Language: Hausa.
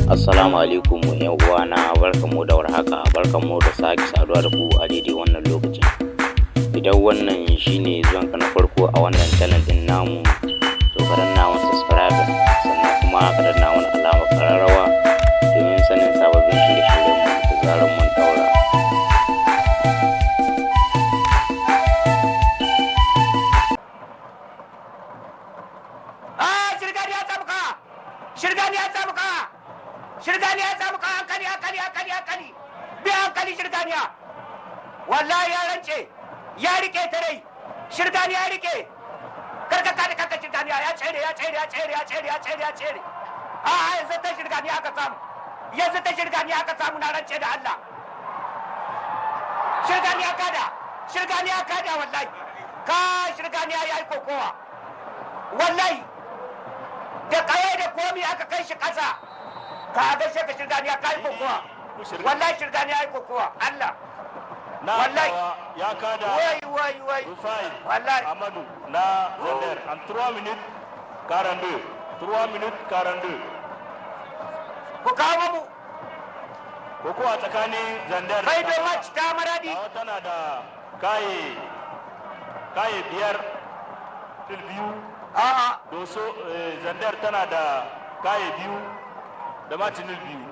Assalamu alaikum ƴan uwana, barkanmu da warhaka, barkanmu da sake saduwa da ku a daidai wannan lokacin. Idan wannan shine zuwanka na farko a wannan channel din namu, to ka danna mana subscribe, sannan kuma ka danna mana alamar ƙararrawa domin sanin sababbin shirye-shiryenmu da zarar mun ɗaura. Shirgani ya samu ka, shirgani ya samu ka, shirgani ya samu ka. Hankali, hankali, hankali, hankali, bi hankali. Shirganiya wallahi ya rance, ya rike ta rai. Shirgani ya rike karka kada karka. Shirganiya ya tsere, ya tsere, ya tsere, ya tsere, ya tsere, ya tsere. A yanzu ta shirgani aka samu, yanzu ta shirgani aka samu. Na rance da Allah, shirgani ya kada, shirgani ya kada wallahi. Ka shirgani ya yi kokowa wallahi, da kaye da komi aka kai shi kasa. Ka ga shi ka shirgani ya kai kokowa wallahi, shirgani ya yi kokowa Allah. Na Wallahi. Ya kada Wai wai wai. Rufai Wallahi. Amadou na Zinder en 3 minutes 42, 3 minutes 42. Ku kawo mu. Kokowa tsakanin Zinder Bai da match ta Maradi. Tawa tana da kaye kaye 5 til 2. A'a. Doso, Zinder tana da kaye 2 da match nul 2.